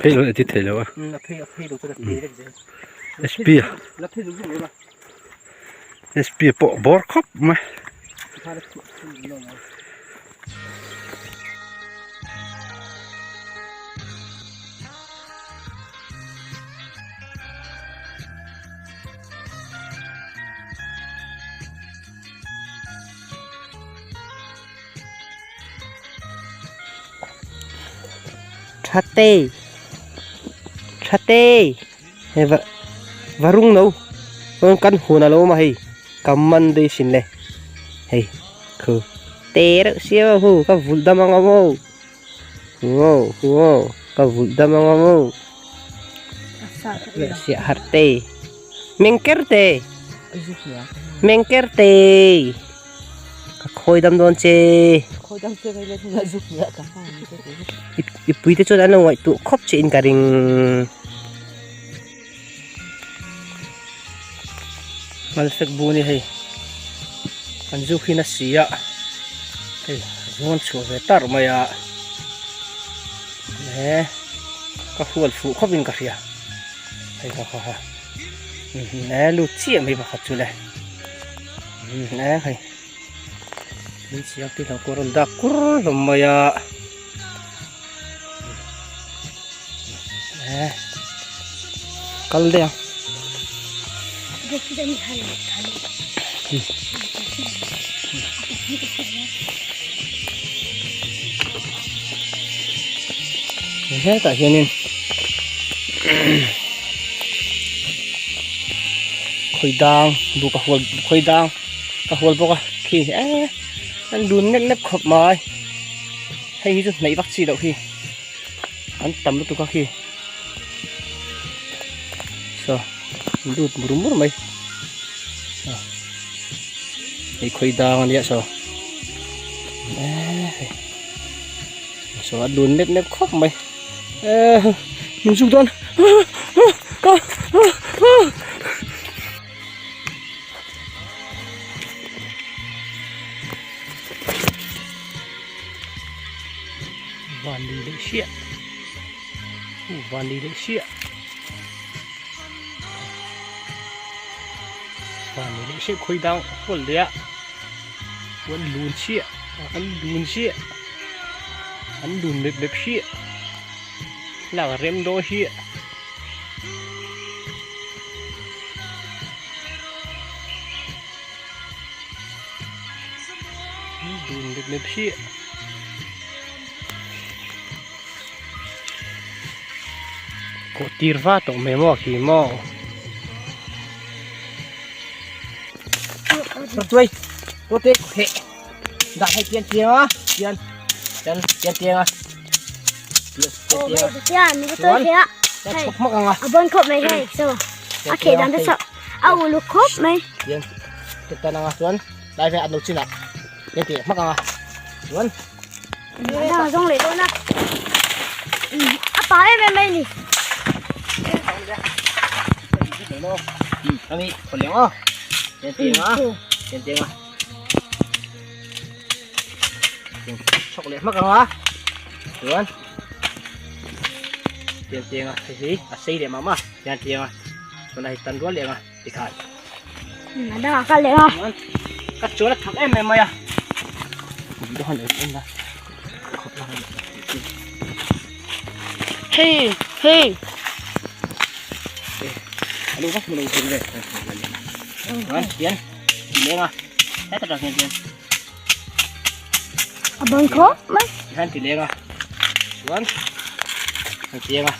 Phei lo edit thei lo a. SP SP pawh bawr khawp mai. Thate Thate hei va varung no chuan kan hun alo awm a hei ka man daih sin le hei khu te reuh sia hu ka vulh dam ang aw wow wow ka vulh dam ang aw siah harh te. Mengker te Mengker te Ka khawi dam dawn che I pui te chuan an lo ngaihtuah khawp che in ka ring Malfek bu ni hei An zuk hi na si a hei rawn chhuah ve tar mai a he ka hual fuh khawp in ka hria. Hei ha ha ha e lut chiah mai pakhat chu le e hei min siam te lo kawr an dak kur hlawm mai a e kal daih ang. Hetah hianin khawi dang buk a hual khawi dang a hual bawk a khi eee an dun nep nep khawp mai hei hi chu hnaih vak chi loh hi an tam lutuk a khi saw an lut mur mur mai hei khawi dang ania saw eee hei. Saw a dun nep nep khawp mai eh min zuk dawn van li leh hriah van li leh hriah van li leh hriah khawi dang hual leh a. An lun chiah an lun chiah an lun mep mep hriah lak rem dawn hriah. An lun mep mep hriah. Kawh tir va tawh mai maw khi maw. Tuai tuai te dah hay pian piang a pian pian pian piang a pian pian piang a chhok mak anga a bon khop mai hei so a kheh dan te so a ulu khop mai pian te tan anga chuan lai ve an lo chin a pian te mak anga chuan na zong le don a a pa em em mai ni Ami khol liang aw pian tiang a pian tiang a chhok leh hmak anga chuan pian tiang a hei hi a sei leh mah mah pian tiang a chuan a hei tan rual leh anga tikhan a dang a kal leh a ka chuan a thak em em mai a Hey, hey. Alo vak lo thei ve. Ran pian. Lenga. Heta tak hian pian. A bang khop mai. Hian ti lenga. Chuan. An tianga.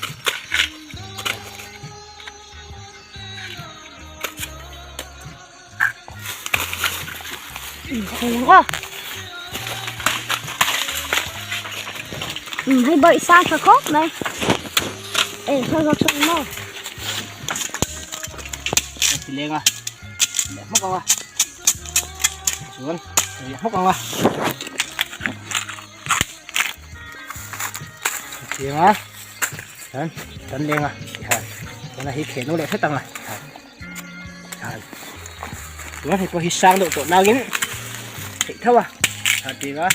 Hei bawih sang tha khawp mai e thar vak sawn maw ti leng a leh hmawk ang a chuan leh hmawk ang a ti leng a chuan kan leng a tihan chuan a hi kheh no leh hret ang a tihan Than. Tuna hei pawh hi sang deuh tawh nangin theih tho a tha tih a.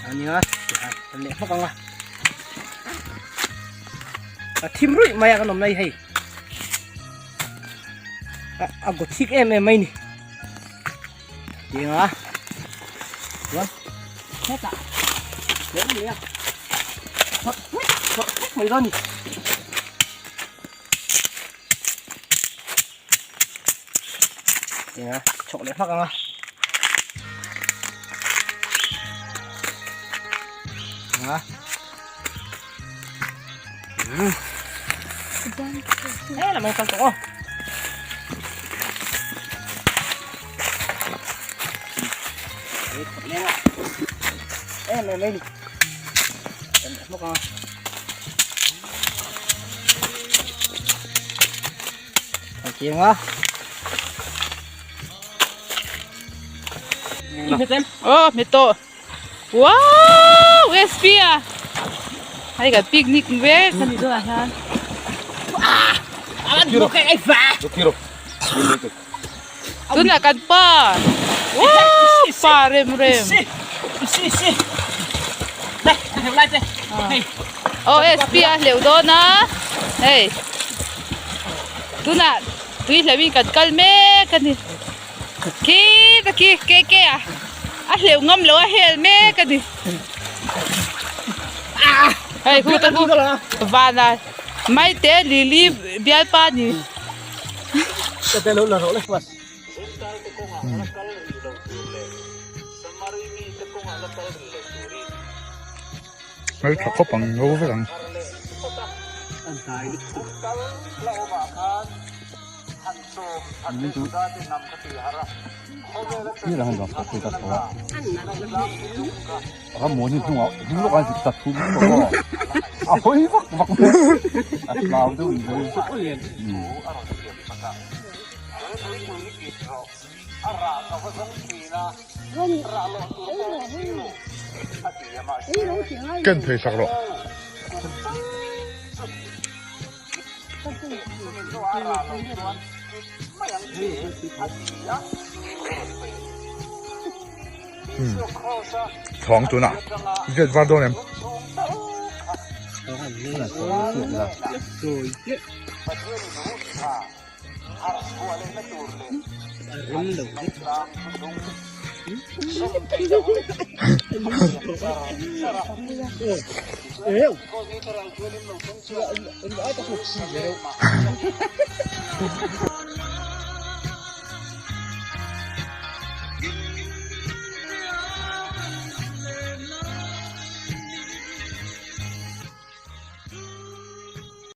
An Ania tihan kan leh hmak ang a. A thim ruih mai a kan awm lai hei. A a gawthik em em mai ni. Tiang a. Chuan hetah leh awm leh a. Chawrh hmek chawrh hmek mai dawn ni. Tiang a chhawk leh hmak ang a. Tiang a. Ê là mày con tổ. Ê mày mày đi. Hmak ang a. Chiang a. Oh, mi to. Wow, SP a. Hei kan picnic ve kan ni dawnah hian. Tunah kan pa. Wow, pa rem rem. Oh, SP a hleuh dawn a. Hei. Tunah tui hleuhin kan kal mek a ni. Khi ta khi ke ke a. A hleuh ngam lo a hel mek a ni. Hei khu ta khu vana maite lili bialpa ni. Hmel tha khawp ang ngo vek ang. Ken phei sak rawh. Thawng tunah jet var dawn em?